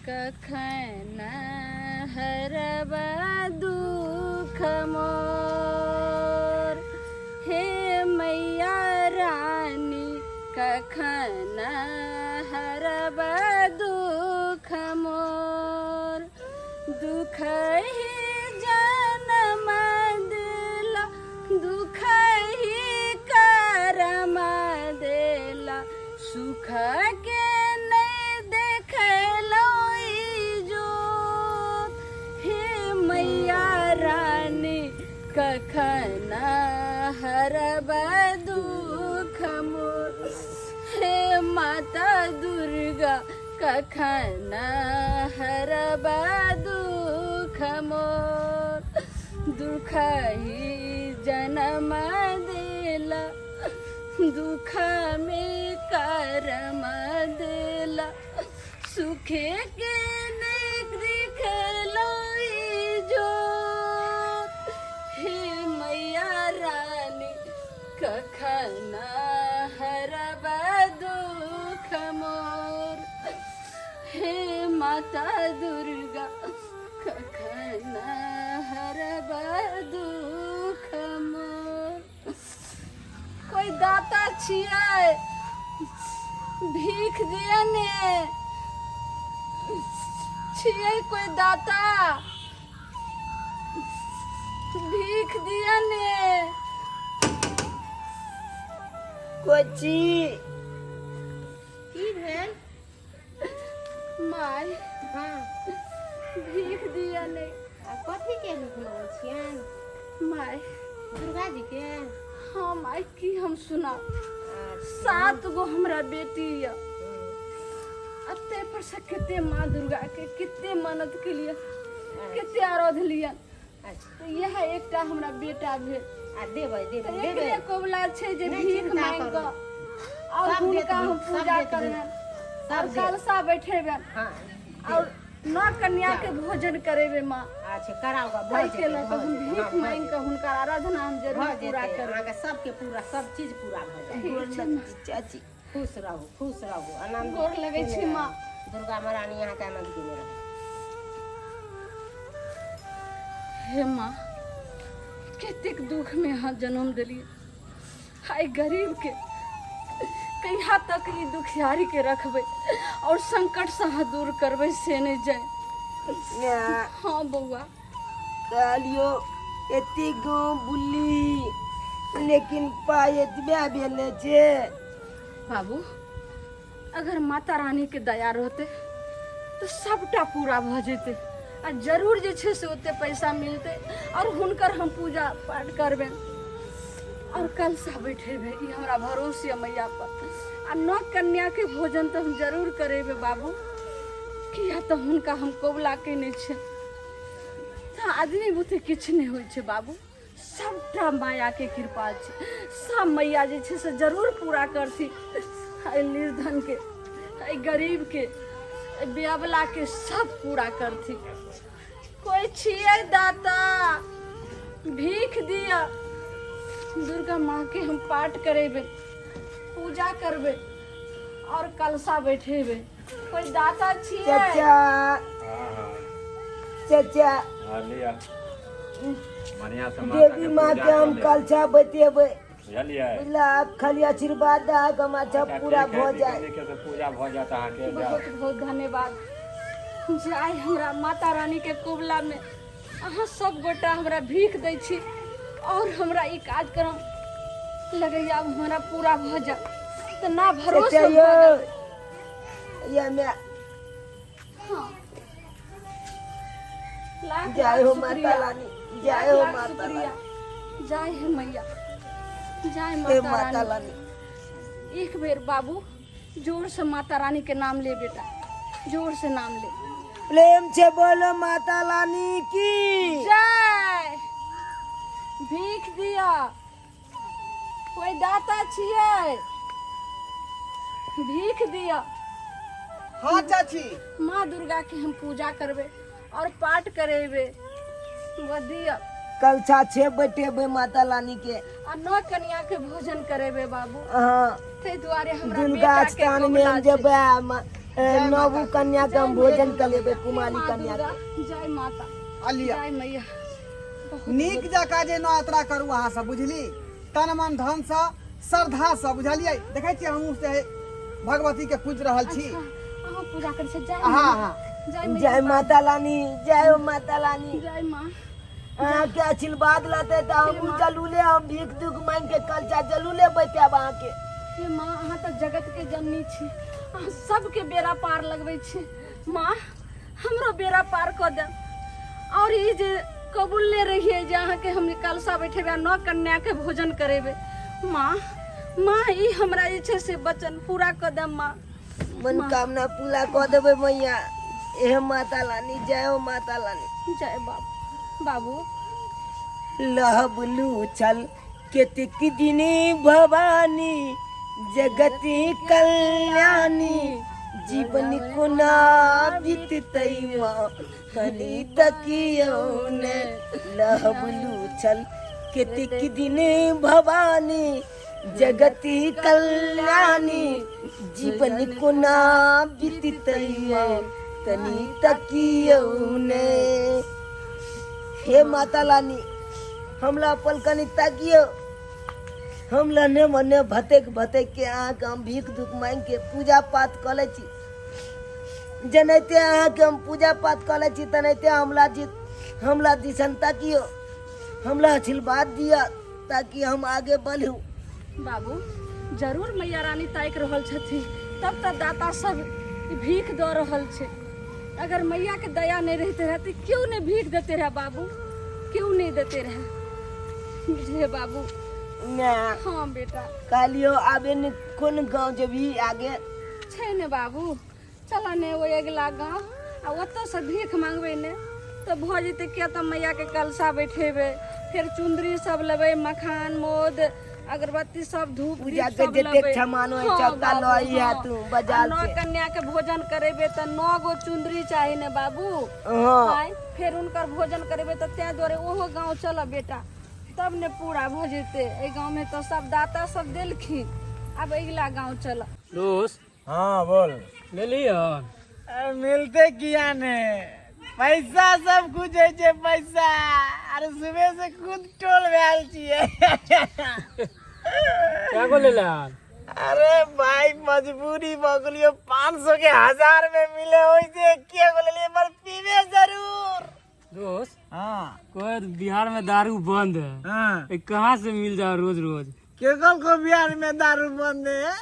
कखन हरब दुख मोर हे मैया रानी कखन हरब दुख मोर दुख ही जन्म देला दुख ही करम देला सुख के नहीं देखलो ई जोत हे मैया रानी कखन हरब दुख मोर हे माता दुर्गा कखन हरब दुख मोर दुख ही जन्म देला दुख में कर्म देला सुखे के नहीं देखलो ई जोत हे मैया रानी कखन हरब दुख मोर हे माता दुर्गा कखन हरब दुख मोर कोई दाता छियै भीख दिअ ने छियै कोई दाता भीख दिअ ने कोची की भेल माय हँ भीख दिअ ने आ कथी के भीख मांगै छियनि माय दुर्गा जी के हाँ माय की हम सुनाउ सात गो हमरा बेटी यऽ अते पर से कते माँ दुर्गा के कते मन्नत के लिए कते आराध लियन अच्छा तऽ इएह एकटा हमरा बेटा भेल आ देबै देबै तऽ देबै एकरे कबुला छै जे नहि, भीख चिन्ता मांगि करू। कऽ आओर सब देत हुनका हम भीख, सब पूजा देत भीख। करबनि सब आओर देत। कलशा बैठेबनि हँ आओर नौ कन्या के भोजन करेबै माँ अच्छा कराउ गा भऽ ताहिके जेतै लऽ कऽ भऽ हम जेतै भीख हँ भऽ मांगि कऽ हुनकर आराधना हम जेतै जरूर भऽ पूरा जेतै करबै अहाँके सबके पूरा सब चीज पूरा भऽ जायत ठीक छै माँ। चाची खुश रहू खुश रहू आनन्द गोर लगै छी माँ दुर्गा महारानी अहाँके आनन्द केने रहू हे माँ कतेक दुखमे अहाँ जन्म देलियै आइ गरीबके कहिया तक ई दुखियारीके रखबै आओर संकटसँ अहाँ दूर करबै से नहि जाय माय हाँ बौआ कहलियो एते गाँव बुल्ली लेकिन पाइ एतबे भेले छै बाबू अगर माता रानीके दया रहतै तऽ सबटा पूरा भऽ जेतै आ जरूर जे छै से ओते पैसा मिलतै आओर हुनकर हम पूजा पाठ करबनि आओर कलशा बैठेबै ई हमरा भरोस यऽ मैया पर आ नौ कन्याके भोजन तऽ हम जरूर करेबै बाबू किया तऽ हुनका हम कबुला केने छियनि तऽ आदमी बुते किछु नहि होइ छै बाबू सबटा मायाके कृपा छै सब मैया जे छै से जरूर पूरा करथिन एहि निर्धनके एहि गरीबके एहि बेअबलाके सब पूरा करथिन कोइ छियै दाता भीख दिअ दुर्गा माँके हम पाठ करेबै पूजा करबै आओर कलशा बैठेबै कोइ दाता छियै चाचा चाचा हाँ लिअ बढ़िआँ से माता देवी के माँ पूजा के हम कऽ लेब कलछा बतेबै बुझलियै बुझला आब खाली आशीर्वाद दऽ के हम अच्छा अच्छा पूरा ठीक है भऽ जाए नीके से पूजा भऽ जायत अहाँके जाउ बहुत बहुत धन्यवाद जे आइ हमरा माता रानी के कबुला में अहाँ सब गोटा हमरा भीख दै छी और हमरा ई कार्यक्रम लगैया आब हमरा पूरा भऽ जाए तऽ ना भरोसे चाचा भऽ यौ गेल या मैं हाँ लाख जय लाख हो माता शुक्रिया रानी लाख जय हो लाख माता शुक्रिया रानी जय हे मैया जय हे माता माता रानी रानी एक बेर बाबू जोर से माता रानी के नाम ले बेटा जोर से नाम ले प्रेम से बोलो माता रानी की जय भीख दिया कोई दाता छियै भीख दिया हाँ चाची माँ दुर्गा के हम पूजा करबै और पाठ करेबै वो दिया कलछा छे बैठेबै माता रानी के आ नौ कन्या के भोजन करेबै बाबू हाँ ताहि दुआरे हमरा दुर्गा बेटा के स्थान में कबुला हम छै। जेबै नवू कन्या के हम भोजन कऽ लेबै कुमारी माँ कन्या दुर्गा के जय माता आ लिअ जय मैया नीक जकाँ जे नवरात्रा करू अहाँ सब बुझली तन मन धन सँ श्रद्धा सँ बुझलियै देखै छियै हमहूँ से भगवती के पूजि रहल छी अच्छा अहाँ पूजा करै छी जय हाँ माँ हाँ जय मैया जय माता रानी जय हो माता रानी जय माँ अहाँके आशीर्वाद लेते तऽ हमहूँ चलू ले हम भीख दुख मांगि के कलचा जलू ले बैठायब अहाँके हे माँ अहाँ तऽ जगतके जननी छी अहाँ सबके बेड़ा पार लगबै छी माँ हमरो बेड़ा पार कऽ देब आओर ई जे कबूलने रहियै जे अहाँके हम कलशा बैठेबै आ नौ कन्याके भोजन करेबै माँ माँ ई हमरा जे छै से वचन पूरा कऽ देब माँ मनोकामना पूरा कऽ देबै मैया हे माता रानी जय हो माता रानी जय बाबू बाबू लहबलू छल केतेक दिन भवानी जगति कल्याणी जीवन कोना बीततै माँ कनि तकियौ ने लहबलू छल केतेक दिन भवानी जगति कल्याणी जीवन कोना बीततै माँ तनि तकियौ ने हे माता रानी हमरा अपन कनि ताकियौ हम लने मने भटक भटक के अहाँके हम भीख दुख मांगि के पूजा पाठ कऽ लै छी जेनाहिते अहाँके हम पूजा पाठ कऽ लै छी तेनाहिते हमरा जी हमरा दिसन ताकियौ हमरा आशीर्वाद दिअ ताकि हम आगे बढ़ू बाबू जरूर मैया रानी ताकि रहल छथिन तब तऽ दाता सब ई भीख दऽ रहल छै अगर मैया के दया नहि रहिते रहे तऽ क्यों नहि भीख देते रहे बाबू क्यों नहि देते रहे बुझलिए बाबू ना हाँ बेटा कहलियो आबे ने कोन गाँव जेबही आगे छै ने बाबू चल ने ओहि अगिला गाँव आ ओतऽसँ भीख मांगबै ने तऽ भऽ जेतै किया तऽ मैयाके कलशा बैठेबै फेर चुन्दरी सब लेबै मखान मौध अगरबत्ती सब धूप पूजा दीप के सब जतेक लेबै सामान होइ हाँ सबटा बाबू, लऽ अइहे हाँ। तू बाजार आ नौ से। कन्या के भोजन करेबै तऽ नौ गो चुन्दरी चाही ने बाबू हाँ आँय, फेर हुनकर भोजन करेबै तऽ ताहि दुआरे ओहो गाँव चलब बेटा तब ने पूरा भऽ जेतै एहि गाँवमे तऽ सब दाता सब देलखिन आब अगिला गाँव चलब दोस्त हाँ बोल लेली हन अरे मिलते किया ने पैसा सब कुछ है छे पैसा अरे सुबह से खुद टोल भेल छिए क्या को लेले हन अरे भाई मजबूरी भऽ गेलियो 500 के हजार में मिले होई से के को लेलिए पर पीबे जरूर दोस्त हाँ कोई बिहार में दारू बंद है हाँ ये कहाँ से मिल जाओ रोज रोज केकल को बिहार में दारू बंद है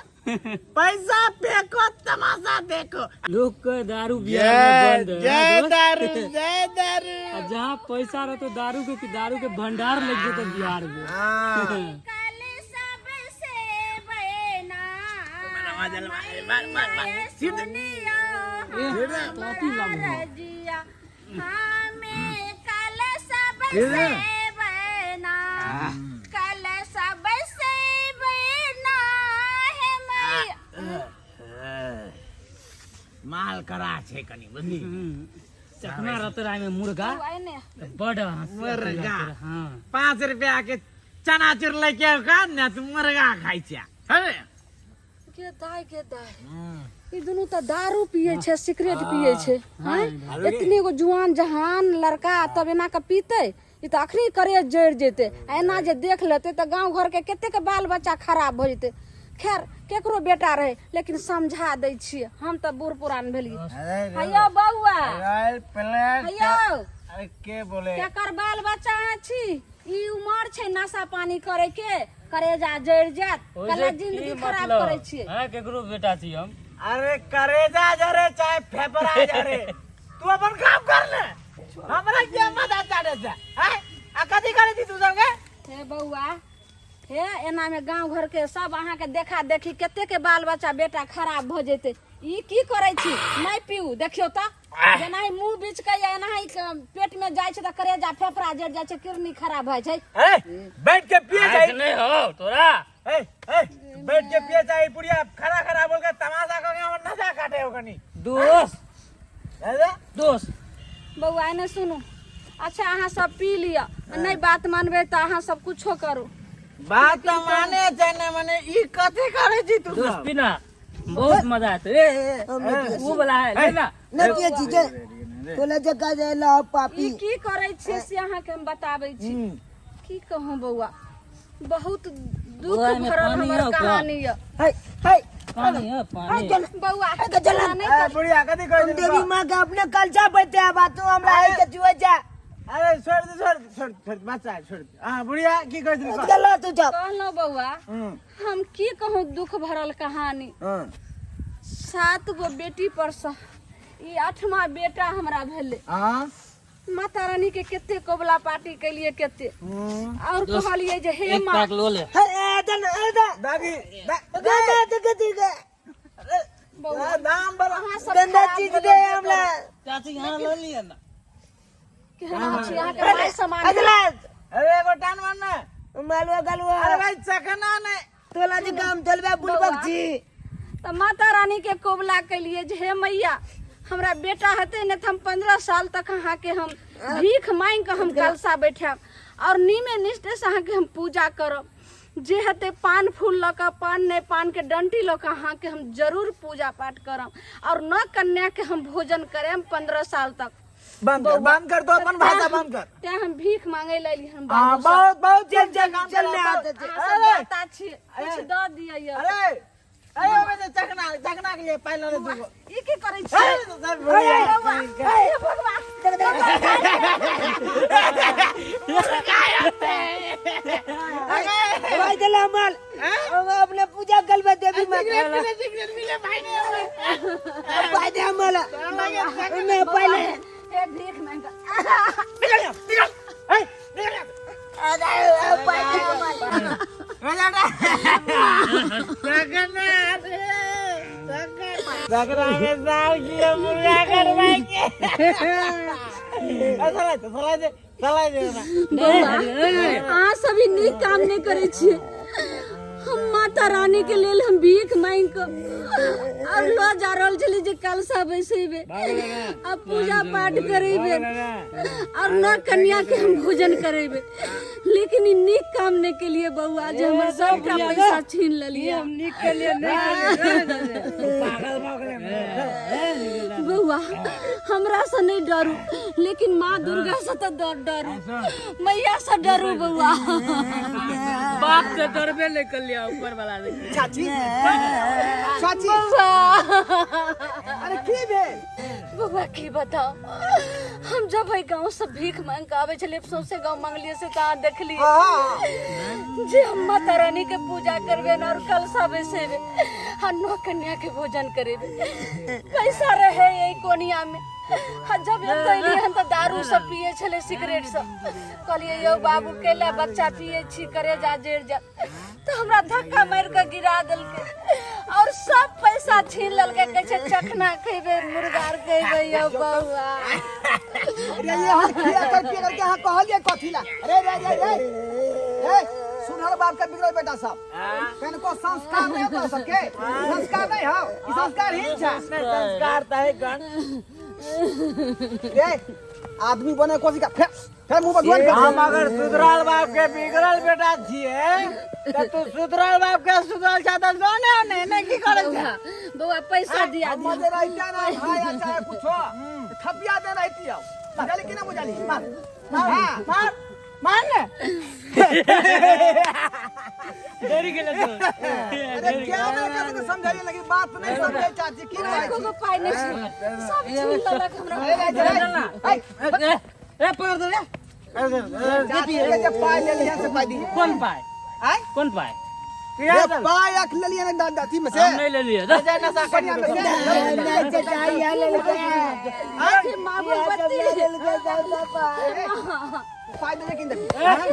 पैसा फेंको तमाशा देखो लोग के दारू बिहार में बंद है जय दोस्त? दारू जय दारू आ जहाँ पैसा रहो तो दारू के दारू के भंडार लग जेते बिहार में हाँ ए, तो लागू माल करा छै कनी बुझली चखना रहते रहा में मुर्गा तो बड़ हंसी मुर्गा। हाँ 5 रुपया के चनाचूर लैके आउ का ने तू मुर्गा खाइ छै अरे के दाय के दाय ई दुनू तऽ दारू पिए छै सिगरेट पिए छै हैं एतने गो जुआन जहान लड़का तब एना के पीते ई तऽ अखनी करेज जरि जेतै आ एना जे देख लेतै तऽ गाँव घरके कतेक बाल बच्चा खराब भऽ जेतै खैर केकरो बेटा रहै लेकिन समझा दै छियै हम तऽ बूढ़ पुरान भेलियै हैयो बौआ रॉयल प्लेट हैयो अरे के बोले केकर बाल बच्चा अहाँ छी ई उमर छै नशा पानी करे के करेजा जरि जायत ओहिसे कला की जिंदगी खराब मतलब? करै छियै हैं केकरो बेटा छी हम अरे करेजा जरे चाहे फेफड़ा जरे तू अपन काम कर ले हमरा क्या मजा चाटे छै हैं आ कथी करे छी तू सब के हे बौआ हे एना में गांव घर के सब अहाँ के देखा देखी कते के बाल बच्चा बेटा खराब भ जेते ई की करै छी नहि पीऊ देखियौ तऽ जेनाहि मुंह बीच के या एनाहि पेट में जाइ छै तऽ करेजा फेफड़ा जरि जाइ छै किडनी खराब भए छै ए बैठ के पिए आँख जाई नहि हो तोरा ए ए बैठ के पिए जाई पुड़िया खड़ा खड़ा बोल के तमाशा कर के हमर नशा काटे हो कनी दोस्त अरे दोस्त बौआ एने सुनू अच्छा अहाँ सब पी लिअ आ नहि बात मानबै तऽ अहाँ सब कुछो करू बात त माने छै ने माने ई कथी करे छी तू दोस्त सब पीना बहुत मजा आते। ए, ए, ए, वो वाला है ले ना। नहीं पिए छी जे तोला जका जे ला पापी। ई की करै छियै से अहाँके हम बताबै छी। की कहूँ बौआ, बहुत दुख बौआ, एहिमे भरल पानी हमर यऽ का? कहानी यऽ। है है पानी है पानी। बौआ ए, जलन। एना नहि ए, कर। बुढ़िया कथी कहै हम छै? देवी माँ के अपने कलचा बैठे आबा तू हमरा है के जुए जा। अरे छोड़ दे, छोड़ दे, छोड़ दे, छोड़ दे, बच्चा है, छोड़ दे। हाँ बुढ़िया की कहै छै? गला तू जा। कहलहुँ बौआ, हम की कहूँ दुख भरल कहानी। 7 गो बेटी पर से ई 8वां बेटा हमरा भेलै। हाँ। माता रानी के कते कबला पार्टी केलिए कते, और कहलिए जे हे एक माँ पैक लो ले। है ए दन ए दन दादी दे दे दे दे दे। बौआ, दाम बड़ा अहाँ सब गंदा खराब चीज भेलहुँ दे जे हमरा। चाची यहाँ लो लिए ना। केहन छी अहाँके माय समान। अगला। अरे एगो टान मार ना। मालवा गलवा। अरे भाई चखना नहीं। तोला जे काम चलबे बुलबक छी। तऽ माता रानी के कबुला केलिए जे हे मैया, हमरा बेटा हेतै ने तऽ हम 15 साल तक अहाँके हम भीख मांगि कऽ हम कलशा बैठायब और नीमे निष्ठे से अहाँके हम पूजा करब। जे हेतै पान फूल लऽ कऽ, पान नहि पान के डंटी लऽ कऽ अहाँके हम जरूर पूजा पाठ करब और 9 कन्या के हम भोजन करायब 15 साल तक। बंद कर, बंद कर तो अपन भाषा बंद कर। तें हम भीख मांगे लए एलियै हन हाँ, बाबू सब। बहुत बहुत चल, चल चल, काम चल, करा, ले बहुत। आते थे। अहाँ सब अरे, दाता छी, किछु दऽ दिअ यौ। अरे अरे ओमे से चखना चखना के लिए पहले ले दूगो। ई की करै छी? अरे, तो सब बढ़िया। बौआ, हे भगवान। भाई दला माल हम अपने पूजा करबे देवी माँ के। मिले सिगरेट मिले भाई ने पाई दे हमरा मैं पहले। हे भीख मांग कऽ। निकल जा, निकल। ए, निकल जा। अरे पाई दे माल। चखना रे, चखना। चखना के साथ किए मुर्गा करवाएंगे। चला दे, चला दे, चला दे ना। बौआ, अहाँ सब ई नीक काम नहि करै छियै। हम माता रानी के लेल हम भीख मांगि कऽ और लऽ जा रहल छली जे कलशा बैसेबै आ पूजा पाठ करेबै और 9 कन्या के हम भोजन करेबै, लेकिन ई नीक काम नहि केलिए बौआ, जे हमर सबटा पैसा छीन लेलिए। हम नीक के लिए नहीं पागल भऽ गेलै। बौआ, हमरा से नहीं डरू, लेकिन माँ दुर्गा से तो डरू, मैया से डरू बौआ। बाप से डरबे नहीं कर लिया ऊपर वाला ने। चाची चाची। बौआ। अरे की भेल? बौआ की बताओ, हम जब एहि गाँव से भीख मांग के आबै छलियै, सौंसे गाँव मांगलियै से तऽ अहाँ देखलियै हाँ जे हम माता रानी के पूजा करबे और कलशा बैसेबे आ 9 कन्या के भोजन करेबे। पैसा रहे एहि कोनिया में, आ जब एतऽ एलियै हन तऽ दारू सब पिए छलै, सिगरेट सब। कहलियै यौ बाबू केला बच्चा पिए छी, करेजा जरि जायत, तऽ हमरा धक्का मारि कऽ गिरा देलकै और सब पैसा छीन लेलकै। कहै छै चखना खेबै, मुर्गा आर खेबै यौ बौआ। अरे ये हम किया कर किया करके अहाँ कहलियै कथी ला? अरे रे रे रे ए, सुनहर बाप के बिगड़ल बेटा सब, कनको संस्कार नहीं होता सबके, संस्कार नहीं हो, ई संस्कारहीन छै। संस्कार तऽ है गण। रे आदमी बने कोशिश कर, फेर फेर मुंह पर धुआं फेंक। हम अगर सुधरल बाप के बिगड़ल बेटा छियै तऽ तू सुधरल बाप के सुधरल छै तऽ जो ने ने ने की करै छै? बौआ, बौआ पैसा दिया हम दिया। मजे रहते ना भाई, चाहे कुछो थपिया दे रहती हो, बुझाली कि ना बुझाली? मार हाँ मार मार ने। डर गेलै तो। अरे क्या ना कर समझाइए, लेकिन बात नहीं समझे चाची की कहै एको छी? गो पाइ नहि छै, सब छीन लेलक हमरा। अरे रे रे, ए, ए पकड़ दे रे। चाची के जे पाइ लेलियै से पाइ दियै। कोन पाय? आँय? कोन पाय? रे पाइ रख लेलियै ने दादा अथी में से। हम नहीं लेलिए। बढ़िया में से। नहीं चाचा ये लेलकै। अथी माँ भगवती लेलकै दादा पाई। पाइ देबै कि नहीं?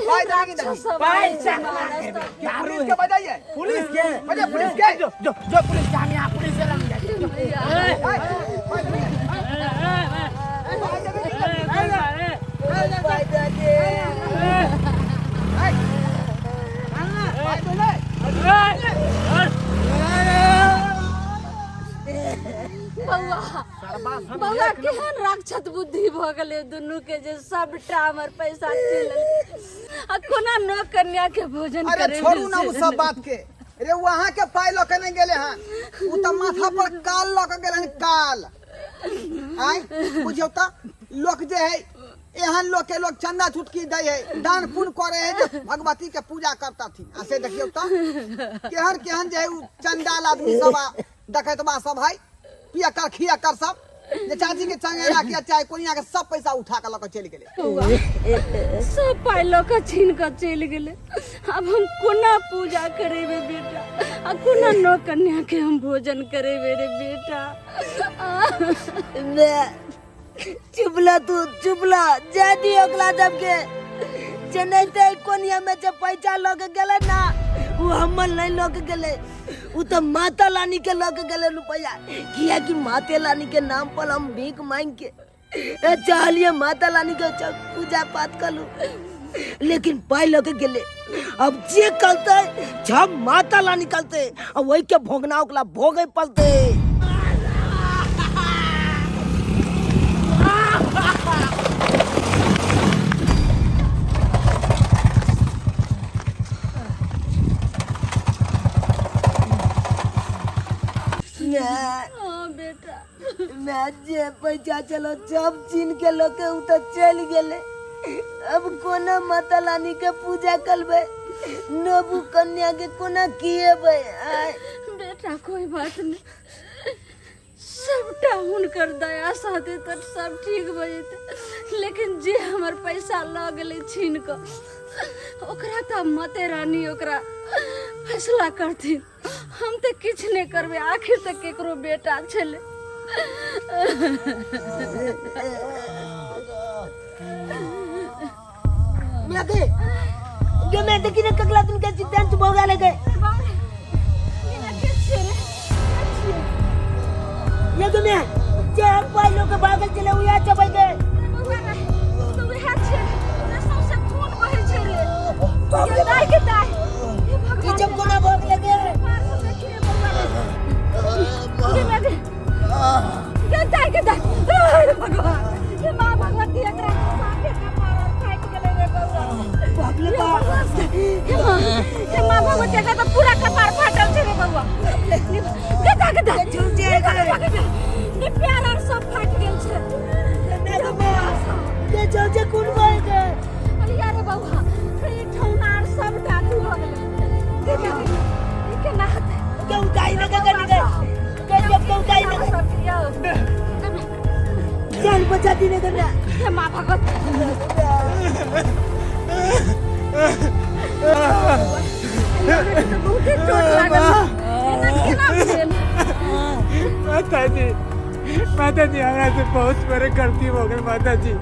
पाइ देबै कि नहीं? सब आयल छै मानस तऽ। कि पुलिस के बजाइए? पुलिस के बजाइए पुलिस के। जो जो जो पुलिस के, हम यहाँ पुलिस के लग जाए। आँय, पाइ देबै कि नहीं? पाइ देबै कि नहीं? पाई दे दे। आँय, पाइ देबै? बौआ, बौआ केहन राक्षस बुद्धि भऽ गेलै दुनू के जे सबटा हमर पैसा छीन लेलकै, आ कोना 9 कन्या के भोजन अरे करेबै छोड़ू ना से। उ सब बात के। रे वहां के पाई लऽ के नहीं गेले हन, उ त माथा पर काल लऽ के गेले हन, काल। आय बुझियौ त लोक जे है एहन लोक के लोग चंदा चुटकी दै है, दान पुण्य करे है, जे भगवती के पूजा करतथिन। आ से देखियौ त केहन केहन जे है उ चंडाल आदमी सब आ डकैतबा सब है, पियकर खियकर सब जे चाची के चंगेरा के चाहे कोनिया के सब पैसा उठा के लऽ के चलि गेलै। बौआ, सब पाइ लऽ कऽ छीन कऽ चलि गेलै। आब हम कोना पूजा करेबै बेटा, आ कोना नौ कन्या के हम भोजन करेबै रे बेटा? मैं चुपला, तू चुपला जाय दी ओकरा सबके। जेनाहिते कोनिया में जे पैसा लऽ के गेलै ना, ओ हमर नहीं लऽ के गेलै, उ तऽ माता रानी के लऽ के गेलै रुपैआ। कियाकि माते रानी के नाम पर हम भीख मांग के ए चाहलिए माता रानी के पूजा पाठ करू, लेकिन पाई लऽ के गेलै। अब जे करतै जब माता रानी करतै, आ ओहि के भोगना ओकरा भोगे पड़तै। हाँ बेटा, मैं जे पैसा चलो सब छीन के लके उ तो चल गेले। अब कोना माता रानी के पूजा करबै, नबू कन्या के कोना किएबै? आय बेटा, कोई बात नहीं, सबटा हुनकर दया साथे तऽ सब ठीक भऽ जेतै। लेकिन जे हमर पैसा लऽ गेलै छीन कऽ, ओकरा तऽ माते रानी ओकरा फैसला करथिन, हम तऽ किछु नहि करबै। आखिर तऽ केकरो बेटा छलै। मैं के जो मैं देखी ना कगला दिन के चितन चुप हो गए लगे। ये तो मैं जे पाई लोग के भागल चले उया चबे गए। ई जब कोना भोग लगे? बाप रे बाप। माँ भगवती, एकरा तऽ पूरा कपार फाटल छै रे बौआ। गदा गदा झूठ जाएगा। ने प्यार आर सब फाटि गेल छै। ये जो जे कोन भोग गए? अरे यार बौआ, ई ठौना आर सबटा अथी भऽ गेलै। देख देख, ई केना हेतै? के उठाई लगे के निकल के जब के उठाई लगे जान बचा दी ने करना। हे माँ भगवती, बहुते चोट लागल, एना केना भेल? माता जी, माता जी, हमरा से बहुत बड़े गलती हो गई माता जी।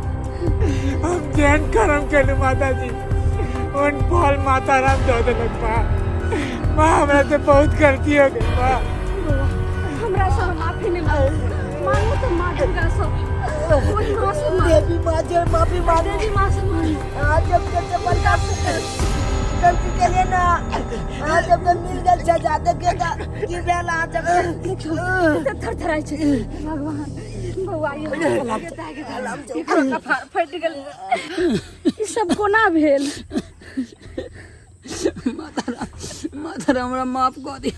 हम जैन कर्म केलू माता जी, उन फल माता राम दऽ देलक। माँ, माँ, हमरा से बहुत गलती हो गई माँ। बौआ, हमरा से माफी नहीं मांगू, मांगू तो माँ दुर्गा से, ओहि माँ से मांगू। देवी माँ से माफी मांगू। देवी माँ से मांगू। आज जब के बड़का गलती के लिए ना, आज जब के मिल गल सजा देखेगा कि बेला आज जब देखियौ, कते थरथराइ छै भगवान। बौआ, यौ एकरो कपार फाटि गेल। ई सब कोना भेल? माता राम, माता राम, हमरा माफ कऽ दे,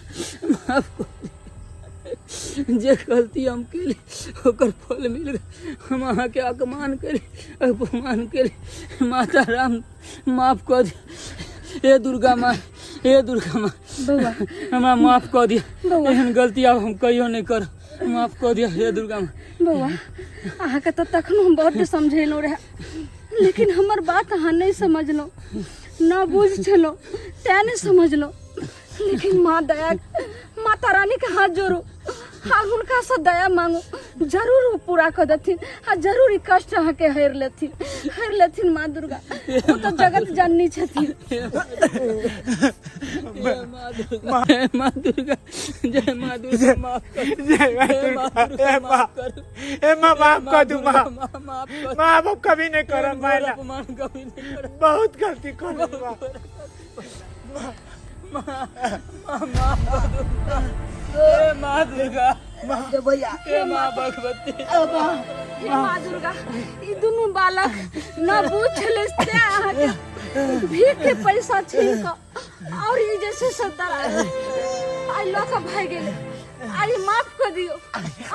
माफ कऽ दे। जे गलती हम केली ओकर फल मिल गेल। हम अहाँके अपमान केली, अपमान केली। माता राम, माफ कऽ दे। हे दुर्गा माँ, हे दुर्गा माँ। बौआ, हमरा माफ कऽ दिअ। बौआ। एहन गलती आब हम कहियो नहि करब, माफ कऽ दिअ हे दुर्गा माँ। बौआ, अहाँके तऽ तखनो हम बड्ड समझेलहुँ रहए, लेकिन हमर बात अहाँ नहि समझलहुँ। न बुझ छलहुँ तेँ नहि समझलहुँ। लेकिन माँ दया, माता रानीके हाथ जोड़ू आ हुनकासँ दया मांगू, जरूर ओ पूरा कऽ देथिन आ जरूर ई कष्ट अहाँके हरि लेथिन, हरि लेथिन माँ दुर्गा। ओ तऽ जगत जननी छथिन। हे माँ दुर्गा, हे माँ दुर्गा, जय माँ दुर्गा, माफ कर। जय माँ हे माँ दुर्गा, दुर्गा, हे माफ माँ करू। हे माँ, माफ माँ कर दू दुर्गा, माँ। माँ, माफ कर। माँ, अब कभी नहीं करब। एहन घोर माँ, अपमान कभी नहीं करब। बहुत गलती कर माँ। माँ, माँ, माफ कर दू माँ। हे माँ दुर्गा, के भैया, हे माँ भगवती। हे माँ दुर्गा, ई दुनू बालक न बुझ छलै तें अहाँके भीख के पैसा छीन कऽ और ई जे छै से आइ लऽ कऽ भागि गेलै। आइ माफ कऽ दियौ,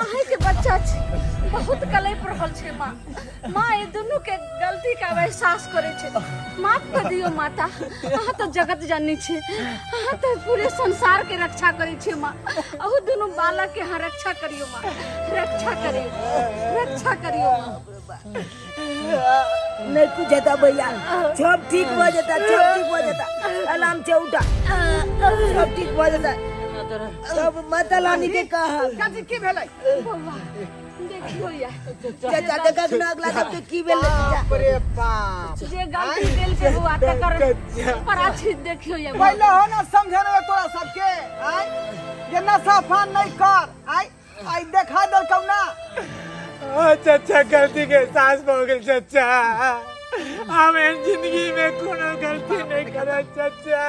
अहीँके बच्चा छै, बहुत कलपि रहल छै माँ। माँ एहि दुनूके गलतीके आब एहसास करै छै। माफ कऽ दियौ माता, अहाँ तऽ जगत जननी छी, अहाँ तऽ पूरे संसारके रक्षा करै छियै माँ। अहू दुनू बालकके अहाँ रक्षा करियौ माँ, रक्षा करियौ, रक्षा करियौ माँ। नहीं कुछ हेता भैया, सब ठीक भऽ जेता, सब ठीक भऽ जेता। आराम से उठा, सब ठीक भऽ जेता। सब माता रानी के कहा। चाची की भेलै? बौआ देखियो या चाचा देखक न अगला सबके की भेलै चाचा। बाप रे बाप, जे गलती देल के बौआ तकर पराछित देखियो या। पहिले हो ना समझेने तोरा सबके आय जे नशा फान नहीं कर, आय आइ देखा देलकौ ना। ओ चाचा गलती के एहसास भऽ गेल चाचा, हम एहन जिंदगी में कोनो गलती नहीं करब चाचा।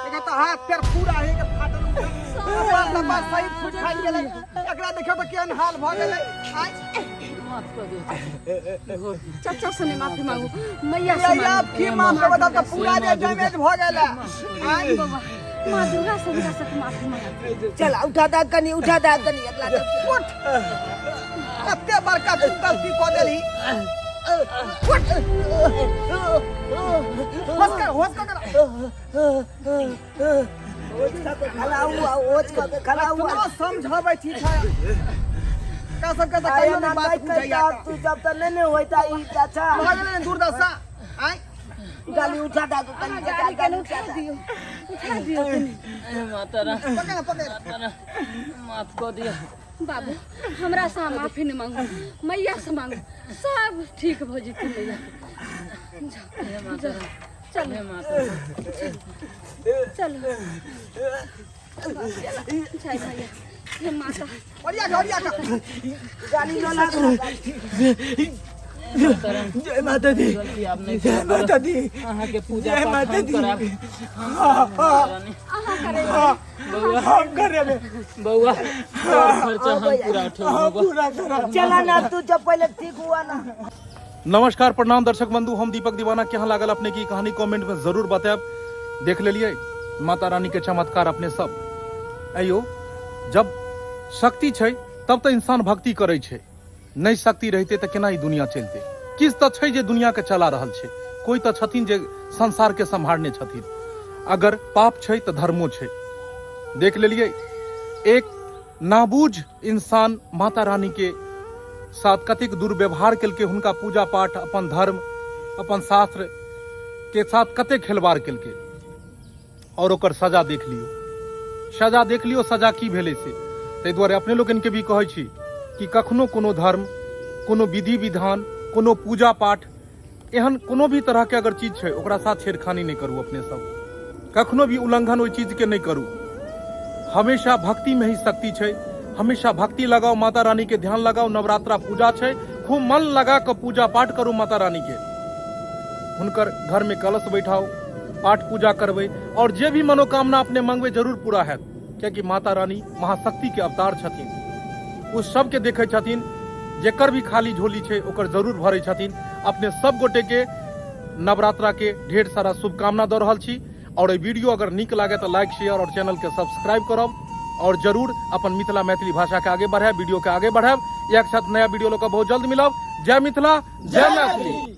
एकर तऽ हाथ पैर पूरा हे के फाटल उठल, कपार तपार सही फूट फाटि गेलै। एकरा देखियौ तऽ केहन हाल भऽ गेलै आइ। माफ कऽ दियौ चाचा से नहीं माफी मांगू, मैया से ये मांगू। आब की माफ करबै, तब तऽ पूरा जे डैमेज भऽ गेलै आइ। बौआ माँ दुर्गा से हुनका सबके माफी मांगू। चल उठा दा कनी, उठा दा कनी अगला सब। उठ, कते बड़का तू गलती कऽ देलही। उठ, होश कर, होश कर। ओच खा के खड़ा हुआ, ओच खा के खड़ा हुआ। अपना समझाबै छी छै का सबके तऽ आया कहियो ना नहि बात नहीं बुझैया। कहता तू जब तक नहीं नहीं होता ई चाचा। भऽ गेलै ने दुर्दशा आइ। गाली उठा दा कनी चाचा, गाड़ी गाली के उठा उठा दा। दियौ, उठा दियौ कनी। माता रानी, पकड़ पकड़। माता रानी, माफ कऽ दिअ। बाबू हमरा से अहाँ माफी नहि मांगू, मैया से मांगू, सब ठीक भऽ जेतै मैया। जाओ जाओ, चलो चलो जय मैया, हे माता। ओरिया के, ओरिया के। गाली न लाग। जय माता दी, गलती आब नहि जय करब। माता दी। अहाँके पूजा जय पाठ माता हम दी। करायब। हाँ, हाँ, अहाँ करेबै? हम करेबै। बौआ तोहर खर्चा हम पूरा उठेबै। हाँ, बौआ पूरा करब। चला ना तू जब पहले ठीक हुआ ना। नमस्कार प्रणाम दर्शक बंधु, हम दीपक दीवाना। केहन लागल अपने की कहानी कमेंट में जरूर बतायब। देख लेलिए माता रानी के चमत्कार अपने सब। अयो जब शक्ति छै तब तो इंसान भक्ति करे छै, नहीं शक्ति रहते तो केना ई दुनिया चलते। किछु तऽ छै जे दुनिया के चला रहल छै, कोई तऽ छथिन जे संसार के सम्हारने छथिन। अगर पाप छै तऽ धर्मो छै। देख लेलिए एक नाबूझ इंसान माता रानी के साथ कतेक दुर्व्यवहार केलकै, हुनका पूजा पाठ अपन धर्म अपन शास्त्र के साथ कतेक खेलवाड़ केलकै, और ओकर सजा देख लियौ, सजा देख लियौ, सजा की भेलै से। ताहि दुआरे अपने लोकनिके भी कहै छी कि कखनो कोनो धर्म, कोनो विधि विधान, कोनो पूजा पाठ, एहन कोनो भी तरहके अगर चीज छै ओकरा साथ छेड़खानी नहि करू। अपने सब कखनो भी उल्लंघन ओहि चीजके नहि करू। हमेशा भक्ति में ही शक्ति छै, हमेशा भक्ति लगाओ, माता रानी के ध्यान लगाओ। नवरात्रा पूजा छै, खूब मन लगा कऽ पूजा पाठ करू माता रानी के। हुनकर घर में कलश बैठाओ, पाठ पूजा करबै और जे भी मनोकामना अपने मंगबै जरूर पूरा हैत, कियाकि माता रानी महाशक्ति के अवतार छथिन। ओ सबके देखै छथिन, जेकर भी खाली झोली छै ओकर जरूर भरै छथिन। अपने सब गोटे के नवरात्रा के ढेर सारा शुभकामना दऽ रहल छी। और एहि वीडियो अगर नीक लागे तऽ लाइक, शेयर और चैनल के सब्सक्राइब करब और जरूर अपन मिथिला मैथिली भाषा के आगे बढ़ायब, वीडियो के आगे बढ़ायब। एक साथ नया वीडियो लऽ कऽ बहुत जल्द मिलब। जय मिथिला, जय मैथिली।